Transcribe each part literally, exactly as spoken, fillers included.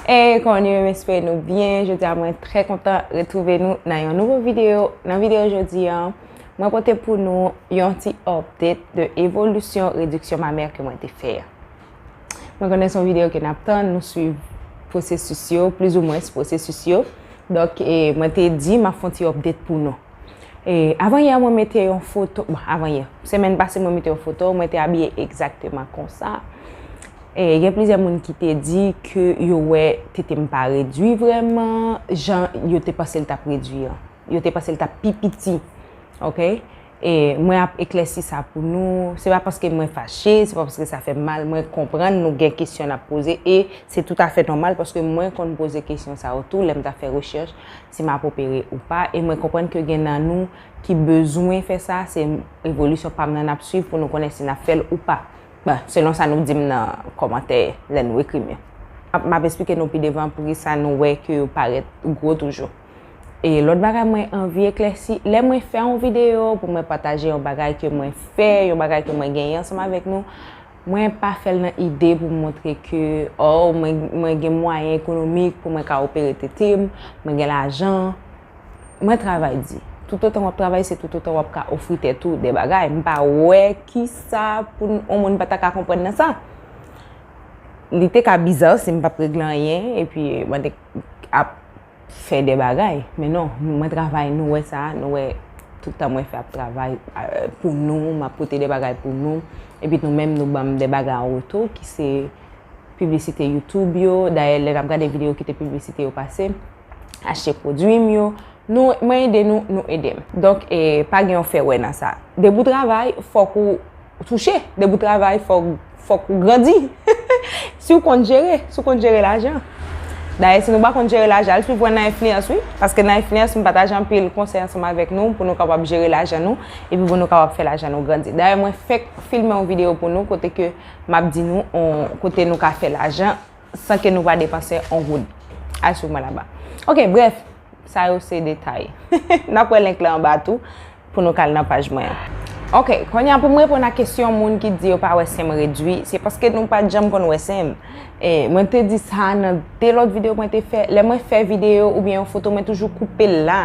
Hey, kòman nou ye? M espere nou byen. Jodi a, mwen trè kontan retwouve nou nan yon nouvo videyo. Nan videyo jodi a, mwen pote pou nou yon ti update de evolisyon rediksyon mamè ke mwen te fè a. Mwen konnen se yon videyo ke n ap tann, nou swiv pwosesis yo, plizoumwen pwosesis yo. Donk, e, mwen te di m ap fè yon ti update pou nou. E, avan yè, mwen mete yon foto, bon, avan yè, semèn pase, mwen mete yon foto, mwen te abiye egzakteman konsa. E, gen plizyè moun ki te di ke yo wè tete m pa redui vrèman, jan yo te panse l t ap redui an. Yo te panse l t ap pi piti, oke? E mwen ap eklèsi sa pou nou. Se pa paske mwen fache, se pa paske sa fè m mal. Mwen konprann nou gen kesyon n ap poze e se toutafè nòmal paske mwen konn poze kesyon sa yo tou lè m t ap fè rechèch, si m ap opere ou pa. E mwen konprann ke gen nan nou ki bezwen fè sa, se evolisyon pa m nan n ap swiv pou nou konnen si n ap fè l ou pa. Bon, selon sa nou di m nan kòmantè lè nou ekri m yo. M ap, m ap esplike nou pi devan poukisa nou wè ke yo parèt gwo toujou. E lòt bagay mwen anvi eklèsi, lè mwen fè yon videyo pou mwen pataje yon bagay ke mwen fè, yon bagay ke mwen genyen ansanm avèk nou, mwen pa fè l nan ide pou m montre ke, oh, mwen, mwen gen mwayen ekonomik pou mwen ka opere tete m, mwen gen lajan. Mwen travay di. Toutotan w ap travay, se toutotan w ap ka ofri tèt ou de bagay. M pa wè kisa pou n, yon moun pa ta ka konprann nan sa. Li te ka biza si m p ap regle anyen, epi mwen te ap fè de bagay. Men non, mwen travay, nou wè sa, nou wè tout tan mwen fè ap travay, euh, pou nou, m ap pote de bagay pou nou. Epi nou menm, nou ban m de bagay an retou, ki se piblisite YouTube yo. Dayè, lè n ap gade videyo ki te piblisite yo pase, achte pwodui m yo. Nou, mwen ede nou, nou ede m. Donk, e, pa gen yon fè wè nan sa. Depi w travay, fòk ou touche. Depi w travay, fòk, fòk ou grandi. Si w konn jere, si w konn jere lajan. Dayè, si nou pa konn jere lajan, al swiv mwen nan enfliyans, wi. Paske nan enfliyans, m pataje anpil konsèy ansanm avèk nou pou nou kapab jere lajan nou, epi pou nou kapab fè lajan nou grandi. Dayè, mwen fèk filme yon videyo pou nou, kote ke m ap di nou, on, kote nou ka fè lajan san ke nou pa depanse on goud. Al swiv mwen laba. Oke, brèf, sa yo se detay. N ap wè link la anba tou pou nou ka al nan paj mwen an. Oke, kounye a pou m reponn a kesyon moun ki di yo pa wè sen m redui, se paske nou pa t janm konn wè sen m. E, mwen te di sa nan de lòt videyo mwen te fè. Lè mwen fè videyo oubyen yon foto, mwen toujou koupe l la.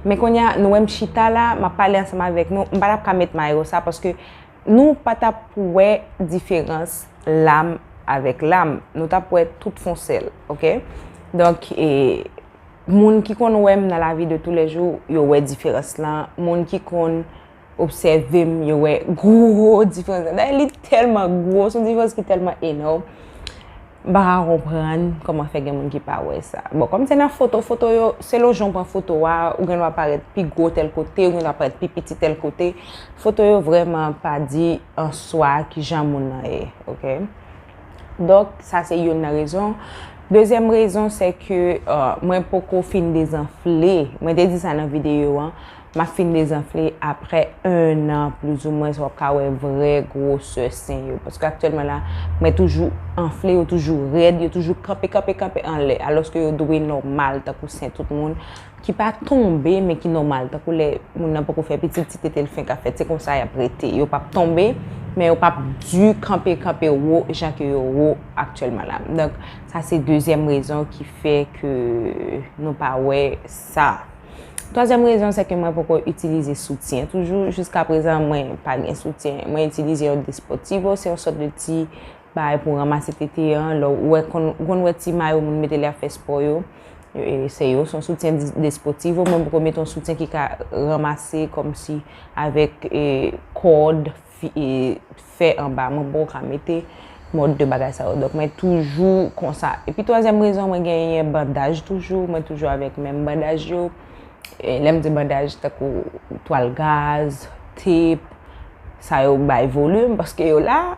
Men kounye a, nou wè m chita la, m ap pale ansanm avèk nou. M pa t ap ka met mayo sa paske nou pa t ap wè diferans lam avèk lam. Nou t ap wè tout fon sèl, oke? Donk, e, moun ki konn wè m nan lavi de toulèjou, yo wè diferans lan. Moun ki konn obsève m, yo wè gwo diferans lan. Dayè, li tèlman gwo, se yon diferans ki tèlman enòm. M pa ka konprann kòman fè gen moun ki pa wè sa. Bon, kòm se nan foto, foto yo, selon jan w pran foto a, ou gen dwa parèt pi gwo tèl kote, ou gen dwa parèt pi piti tèl kote. Foto yo vrèman pa di an swa ki jan moun nan ye, oke? Donk, sa se youn nan rezon. Dezyèm rezon, se ke, euh, mwen poko fin dezanfle. Mwen te di sa nan videyo an. M ap fin dezanfle aprè en an, plizoumwen, w ap ka wè vrè gwosè sen yo. Paske aktyèlman la, mwen toujou anfle, yo toujou rèd, yo toujou kanpe, kanpe, kanpe anlè. Alòske yo dwe nòmal, tankou sen tout moun, ki pa tonbe, men ki nòmal. Tankou lè moun nan poko fè pitit, ti tete l fenk ap fèt, se konsa y ap rete. Yo p ap tonbe, men yo p ap di kanpe, kanpe wo, jan ke yo wo aktyèlman la. Donk, sa se dezyèm rezon ki fè ke nou pa wè sa. Twazyèm rezon, se ke mwen poko itilize soutyen. Toujou, jiska prezan, mwen pa gen soutyen. Mwen itilize yon Desportivo, se yon sòt de ti bagay pou ranmase tete an. Lè w wè, konn, konn wè ti mayo moun mete lè y ap fè spò yo. E, se yo, se yon soutyen di-, Desportivo. Mwen poko mete yon soutyen ki ka ranmase kòmsi avèk, e, kòd, fi-, e, fè anba, mwen poko ka mete mòd de bagay sa yo. Donk, mwen toujou konsa. Epi, twazyèm rezon, mwen genyen bandaj toujou. Mwen toujou avèk menm bandaj yo. E, lè m di bandaj, tankou twal gaz, tep, sa yo bay volim, paske yo la.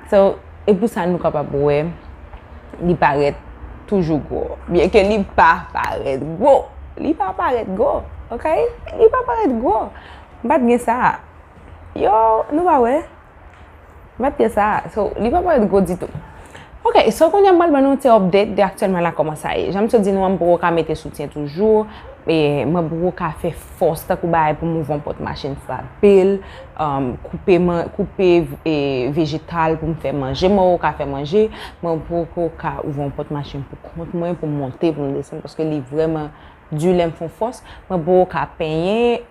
So, e pou sa nou kapab wè, li parèt toujou gwo. Byenke li pa parèt gwo. Li pa parèt gwo, oke? Li pa parèt gwo. M pa t gen sa. Yo, nou pa wè? M pa t gen sa. So, li pa parèt gwo ditou. Oke, so kounye a m pral ban nou ti update de aktyèlman la kòman sa ye. Jan m sot di nou an, m poko ka mete soutyen toujou. E mwen poko ka fè fòs tankou bagay pou m ouvè yon pòt machin frape l, um, koupe, man, koupe e, vejetal pou m fè manje. Mwen poko ka fè manje, mwen poko ka ouvè yon pòt machin pou kont mwen, pou m monte, pou m desann, paske li vrèman di lè m fè yon fòs. Mwen poko ka penyen,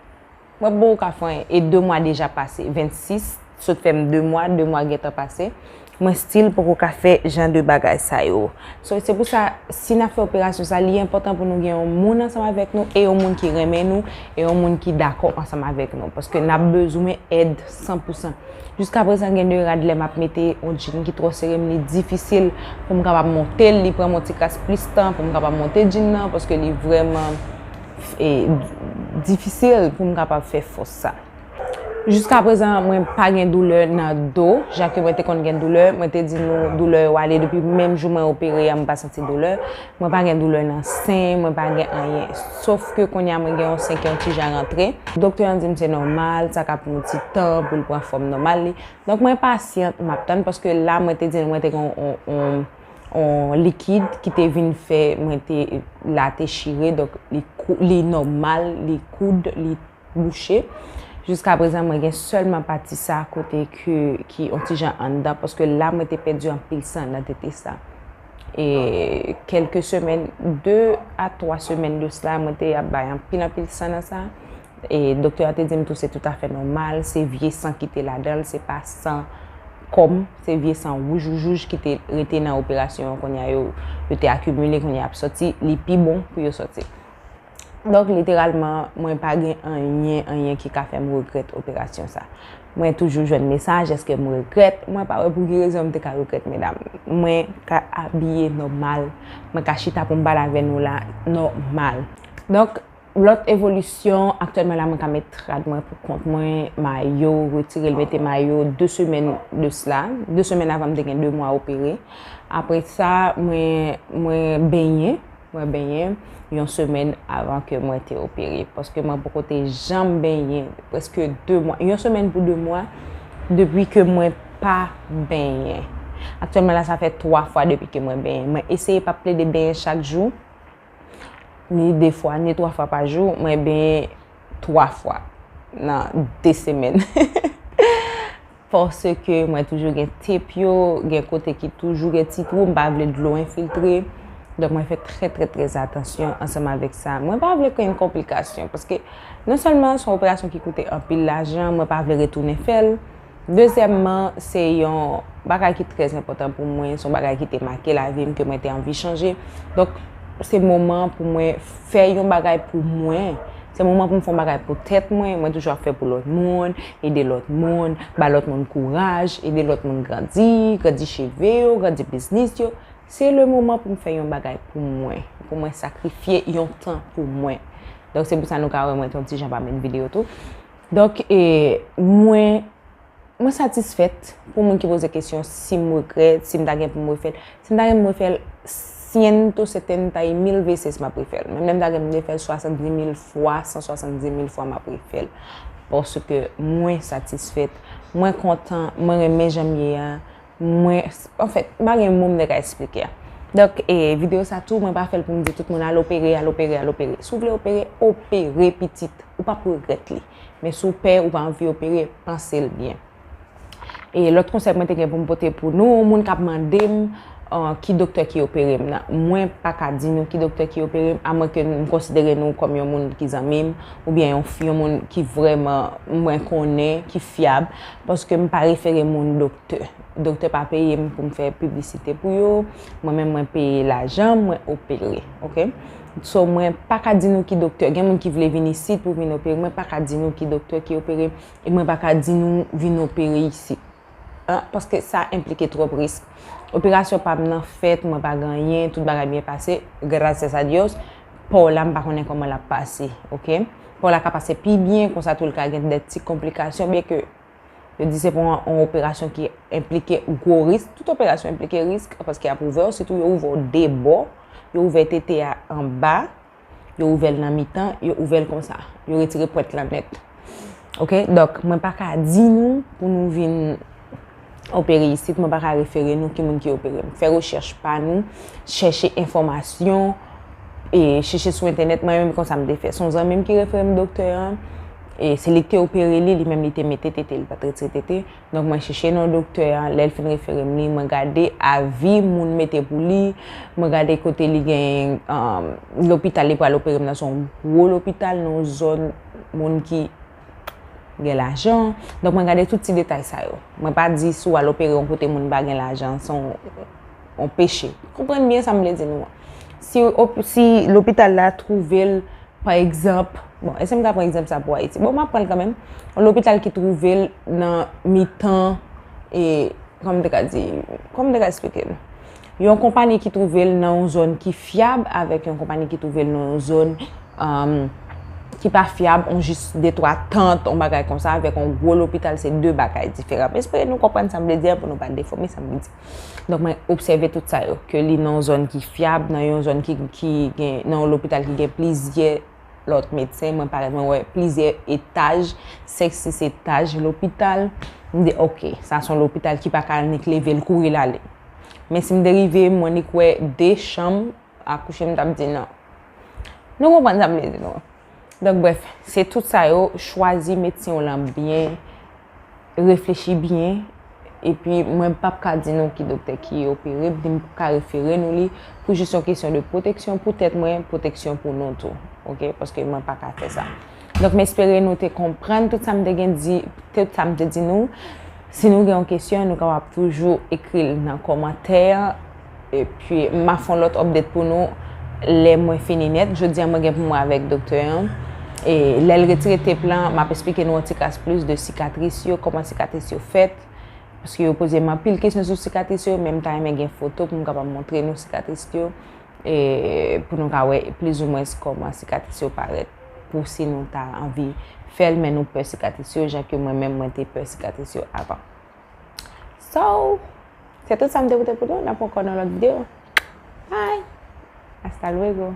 mwen poko ka fè anyen. E de mwa deja pase, vennsis, sot fè m de mwa, de mwa gentan pase. Mwen still poko ka fè jan de bagay sa yo. So, se pou sa, si n ap fè operasyon sa, li enpòtan pou nou gen yon moun ansanm avèk nou e yon moun ki renmen nou e yon moun ki dakò ansanm avèk nou. Paske n ap bezwen èd san pou san. Jiska prezan, gen de rad lè m ap mete yon djin ki twò sere m, li difisil pou m kapab monte l, li pran m yon ti kras plis tan pou m kapab monte djin nan, paske li vrèman e, difisil pou m kapab fè fòs sa. Jiska prezan, mwen pa gen doulè nan do, jan ke mwen te konn gen doulè. Mwen te di nou, doulè yo ale depi menm jou mwen opere a, mwen pa santi doulè. Mwen pa gen doulè nan sen, mwen pa gen anyen. Sof ke kounye a mwen gen yon sen ki yon ti jan rantre. Doktè an di m se nòmal, sa ka pran yon ti tan pou l pran fòm nòmal li. Donk mwen pasyant, m ap tann, paske la mwen te di nou mwen te gen yon, yon, yon likid ki te vin fè mwen te la te chire, donk li, kou- li nòmal, li koud, li bouche. Jiska prezan, mwen gen sèlman pati sa kote ke, ki yon ti jan anndan, paske la mwen te pèdi anpil san nan tete sa. E kèlke semèn, de a twa semèn de sla, mwen te ap bay anpil, anpil san nan sa. E doktè a te di m tou se toutafè nòmal, se vye san ki te ladan l, se pa san kòm, se vye san wouj, wouj, wouj ki te rete nan operasyon an, kounye a yo, yo te akimile, kounye a ap sòti, li pi bon pou yo sòti. Donk, literalman, mwen pa gen anyen, anyen ki ka fè m regrèt operasyon sa. Mwen toujou jwenn mesaj, èske m regrèt? Mwen pa wè pou ki rezon m te ka regrèt, medam. Mwen ka abiye nòmal, mwen ka chita pou m pale avè nou la, nòmal. Donk, lòt evolisyon, aktyèlman la, mwen ka met rad mwen pou kont mwen, mayo, retire l, mete mayo, de semèn de sla. De semèn avan, m te gen de mwa opere. Apre sa, mwen, mwen benyen. Mwen benyen yon semèn avan ke mwen te opere, paske mwen poko te janm benyen prèske de mwa, yon semèn pou de mwa, depi ke mwen pa benyen. Aktyèlman la, sa fè twa fwa depi ke mwen benyen. Mwen eseye p ap plede benyen chak jou, ni de fwa, ni twa fwa pa jou, mwen benyen twa fwa nan de semèn. Paske mwen toujou gen tep yo, gen kote ki toujou gen ti twou, m pa vle dlo enfiltre. Donk mwen fè trè, trè, trè atansyon ansanm avèk sa. Mwen pa vle ke yon konplikasyon, paske non sèlman se yon operasyon ki koute anpil lajan, mwen pa vle retounen fè l. Dezyèmman, se yon bagay ki trè enpòtan pou mwen, se yon bagay ki te make lavi m, ke mwen te anvi chanje. Donk, se moman pou mwen fè yon bagay pou mwen. Se moman pou m fè yon bagay pou tèt mwen. Mwen toujou ap fè pou lòt moun, ede lòt moun, ba lòt moun kouraj, ede lòt moun grandi, grandi cheve yo, grandi biznis yo. Se le moman pou m fè yon bagay pou mwen, pou mwen sakrifye yon tan pou mwen. Donk, se pou sa nou ka wè mwen te yon ti jan pa met videyo tou. Donk, e, mwen, mwen satisfèt. Pou moun ki poze kesyon si m regrèt, si m ta gen pou m refè l, si m ta gen pou m refè l, siento setenta y mil veces m ap refè l. Menm lè m ta gen pou m refè l swasanndis mil fwa, san swasanndis mil fwa, m ap refè l. Paske mwen satisfèt, mwen kontan, mwen renmen jan m ye a. Mwen, anfèt, m pa gen mo m te ka eksplike a. Donk, e, videyo sa tou, mwen pa fè l pou m di tout moun al opere, al opere, al opere. Si w vle opere, opere, pitit. Ou p ap regrèt li. Men si w pè, ou pa anvi opere, panse l byen. E lòt konsèy mwen te gen pou m pote pou nou, yon moun k ap mande m, ah, ki doktè ki opere m nan. Mwen pa ka di nou ki doktè ki opere m, amwenke m konsidere nou kòm yon moun ki zanmi m, oubyen yon, yon moun ki vrèman mwen konnen, ki fyab, paske m pa refere moun doktè. Doktè pa peye m pou m fè piblisite pou yo. Mwen menm, mwen peye lajan m, mwen opere, oke? So, mwen pa ka di nou ki doktè. Gen moun ki vle vin isit pou vin opere. Mwen pa ka di nou ki doktè ki opere m. E mwen pa ka di nou vin opere isit. An, paske sa enplike twòp risk. Operasyon pa m nan fèt, mwen pa gen anyen, tout bagay byen pase, gracias a Dios. Pa w la, m pa konnen kòman l ap pase, oke? Pa w la ka pase pi byen, konsa tou l ka gen de ti konplikasyon, byenke yo di se pou yon, yon operasyon ki enplike gwo risk. Tout operasyon enplike risk, paske y ap ouvè w, sitou yo ouvè w de bò, yo ouvè tete a anba, yo ouvè l nan mitan, yo ouvè l konsa. Yo retire pwèt lan nèt. Oke? Donk, mwen pa ka di nou pou nou vin opere isit, mwen pa ka refere nou ki moun ki opere m. Fè rechèch pa nou, chèche enfòmasyon, e chèche sou entènèt, mwen menm konsa m te fè. Se yon zanmi m ki refere m doktè an, e se li ki te opere li, li menm li te mete tete, li pa t retire tete. Donk mwen chèche non doktè an, lè l fin refere m li, mwen gade avi moun mete pou li, mwen gade kote li gen, um, lopital li pral opere m nan, se yon gwo lopital, nan yon zòn moun ki gen lajan. Donk mwen gade tout ti detay sa yo. Mwen pa di si w al opere yon kote moun pa gen lajan, se yon, yon peche. Konprann byen sa m vle di nou an. Si, op- si lopital la twouve l, pa egzanp, bon, èske m ka pran egzanp sa pou Ayiti? Bon, m ap pran l kanmenm. Yon lopital ki twouve l nan mitan, e, kòman m te ka di, kòman m te ka eksplike l? Yon konpayi ki twouve l nan yon zòn ki fyab avèk yon konpayi ki twouve l nan yon zòn, um, ki pa fyab, on jis de twa tant, on bagay konsa, avèk yon gwo lopital, se de bagay diferan. M espere nou konprann sa m vle di a pou nou pa defòme sa m vle di. Donk, mwen obsève tout sa yo, ke li nan yon zòn ki fyab, nan yon zòn ki, ki gen, nan yon lopital ki gen plizyè lòt medsen, mwen parèt, mwen wè plizyè etaj, senk, sis etaj lopital. M di, "Ok, sa se yon lopital ki pa ka annik leve l kouri l ale." Men si m te rive, mwen annik wè de chanm akouche, m t ap di, "Non." Nou konprann sa m vle di nou an. Donk, brèf, se tout sa yo, chwazi medsen w lan byen, reflechi byen, epi mwen p ap ka di nou ki doktè ki opere m, ni m p ap ka refere nou li, pou jis yon kesyon de pwoteksyon pou tèt mwen, pwoteksyon pou nou tou, ok? Paske mwen pa ka fè sa. Donk, m espere nou te konprann tout sa m te gen di, tout sa m te di nou. Si nou gen yon kesyon, nou kapab toujou ekri l nan kòmantè. Epi, m a fè yon lòt update pou nou lè mwen fini nèt. Jodi a, mwen gen pou mwen avèk doktè an. E lè l retire tep lan, m ap eksplike nou yon ti kras plis de sikatris yo, kòman sikatris yo fèt. Paske yo poze m anpil kesyon sou sikatris yo, men m ta renmen gen foto pou m kapab montre nou sikatris yo. E pou nou ka wè plizoumwens kòman sikatris yo parèt. Pou si nou ta anvi fè l, men nou pè sikatris yo, jan ke mwen menm, mwen te pè sikatris yo avan. So, se tout sa m te pote pou nou. N ap wè ankò nan lòt videyo. Bye! Hasta luego!